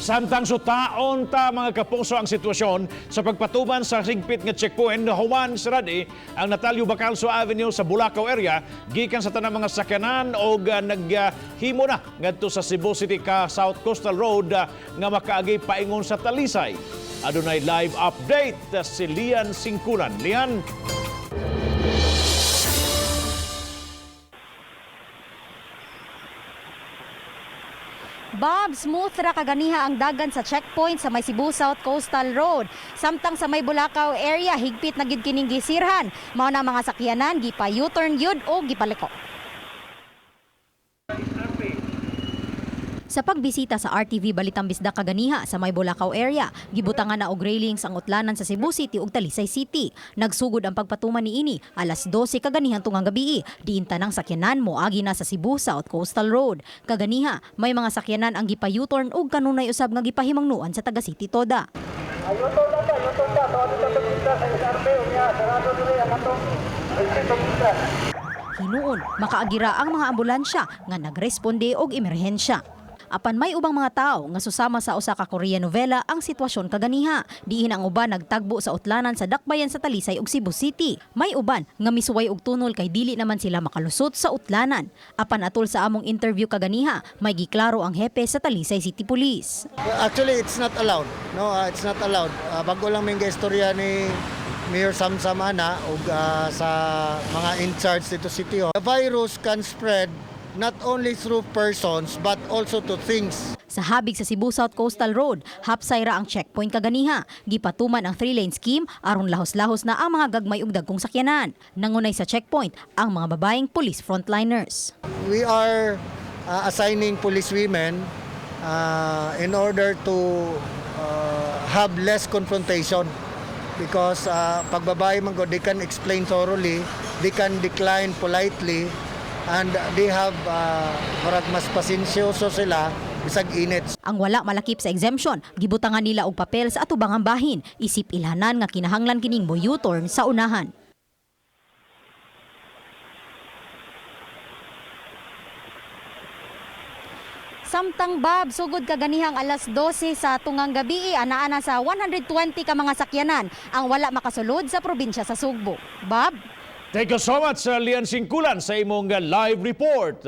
Samtang sutaon ta, mga kapuso, ang sitwasyon sa pagpatuman sa higpit nga checkpoint na human siradi ang Natalio Bacalso Avenue sa Bulacau area gikan sa tanang mga sakyanan og naghimo na ngadto sa Cebu City ka South Coastal Road nga makaagi paingon sa Talisay. Adunay live update si Lian Singkulan. Lian? Bob, smooth ra kaganiha ang dagan sa checkpoint sa may Cebu South Coastal Road. Samtang sa may Bulacau area, higpit na gid kining gisirhan. Mao na mga sakyanan gipa U-turn gyud o gipaliko. Sa pagbisita sa RTV Balitang Bisdak kaganiha sa may Bulacau area, gibutangan na og railings ang utlanan sa Cebu City ug Talisay City. Nagsugod ang pagpatuman niini alas 12 kaganihan tungang gabii. Diin tanang sakyanan moagi na sa Cebu South Coastal Road. Kaganiha, may mga sakyanan ang gipa U-turn ug kanunay usab nga gipahimangnuan sa taga City Toda. U-turn na ta, U-turn ta. Tuwa dito sa mitra sa SRP, unya, sarado diri ang atong exit sa mitra. Hinuon, makaagira ang mga ambulansya nga nagresponde og emerhensya. Apan may ubang mga tao nga susama sa usa ka Korean novela ang sitwasyon kaganiha. Diin ang uban nagtagbo sa utlanan sa Dakbayan sa Talisay ug Cebu City. May uban nga misuway og tunol kay dili naman sila makalusot sa utlanan. Apan atol sa among interview kaganiha, may giklaro ang hepe sa Talisay City Police. Actually, it's not allowed. No, it's not allowed. Bago lang may istorya ni Mayor Samsam ana ug sa mga in charge dito City Hall. The virus can spread not only through persons but also to things. Sa habig sa Cebu South Coastal Road, hapsay ra ang checkpoint kaganiha. Gipatuman ang three-lane scheme aron lahos-lahos na ang mga gagmay ug dagkong sakyanan. Nangunay sa checkpoint ang mga babaeng police frontliners. We are assigning police women in order to have less confrontation because pag babae man gud, they can explain thoroughly, they can decline politely, and they have murag mas pasensyoso sila bisag init. Ang wala malakip sa exemption, gibutangan nila og papel sa atubangang bahin. Isip ilhanan nga kinahanglan kining mo U-turn sa unahan. Samtang Bob, sugod kaganihang alas 12 sa tungang gabi, ana-ana sa 120 ka mga sakyanan ang wala makasulod sa probinsya sa Sugbo. Bob? Thank you so much, Lian Singkulan, sa imong live report.